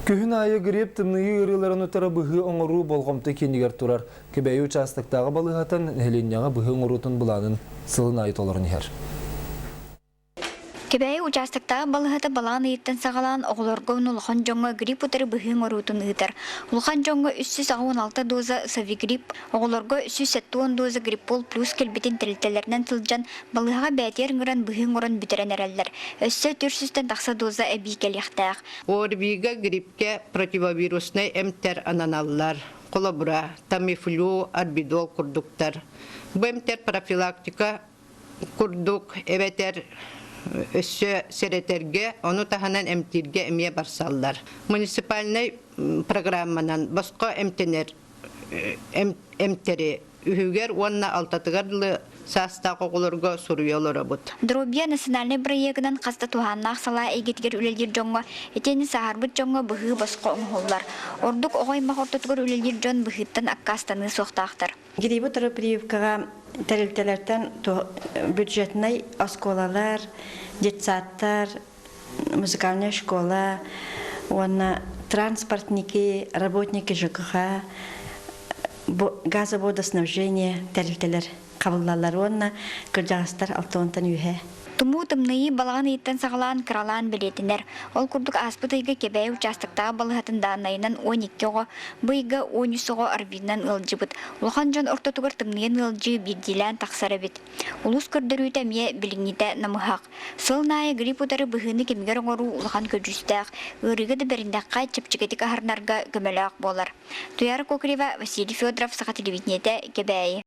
Күһүн аайы грипп тымныйыы ыарыыларын утары быһыы оҥоруу болҕомто киинигэр турар. Кэбээйи учаастактааҕы балыыһатын нэһилиэнньэҕэ быһыы оҥоруутун былаанын сылын аайы толорон иһэр. Кэбээйи учаастактааҕы балыыһата балаҕан ыйыттан саҕалаан оҕолорго уонна улахан дьоҥҥо грипп утары быһыы оҥоруутун ыытар. Улахан дьоҥҥо 386 доза Совигрипп, оҕолорго 170 доза Гриппол плюс кэлбитин тэрилтэлэринэн сылдьан балыыһаҕа бээтиэр ыҥыран быһыы оҥорон бүтэрэн эрэллэр. Өссө 400-тэн тахса доза эбии кэлиэхтээх. ОРВИ-га гриппкэ противовируснай эмтэр ананаллар. Холобура, Тамифлю, Арбидол курдуктар. Бу эмтэр профилактика курдук эбэтэр өссө сэрэтэргэ, ону таһынан эмтииргэ эмиэ барсаллар. Муниципальнай программанан босхо эмтэнэр эмтэри үһүгэр уонна алтатыгар дылы саастаах оҕолорго суруйа олоробут. Доруобуйа национальнай бырайыагынан хас да туһааннаах салаа эйгэтигэр үлэлиир дьоҥҥо итиэннэ сааһырбыт дьоҥҥо быһыы босхо оҥоһуллар. Ордук оҕо аймах ортотугар үлэлиир дьон быһыыттан аккаастаныы суохтаахтар. Грибы прививкаҕа тэрилтэлэртэн бюджетнай оскуолалар, детсадтар, музыкальная школа уонна транспортники, работники ЖКХ, газоводоснабжение тэрилтэлэр хабыллаллар уонна кырдьаҕастар алтыонтан үһэ. Тумуу тымныйыы балаҕан ыйыттан саҕалаан кыралаан бэлиэтэнэр. Ол курдук ааспыт ыйга Кэбээйи учаастактааҕы балыыһатын дааннайынан 12 оҕо, бу ыйга 13 оҕо ОРВИ-нан ыалдьыбыт. Улахан дьон ортотугар тымныйан ыалдьыы биирдиилээн тахсар эбит. Улуус көрдөрүүтэ эмиэ билиҥҥитэ намыһах. Сылын аайы грипп утары быһыыны кэмигэр оҥоруу улахан көдьүүстээх, ыарыыга да бэриннэххэ чэпчэкитик аһарынарга көмөлөөх буолар. Туяра Кокорева, Василий Федоров, Саха телевидениетэ, Кэбээйи.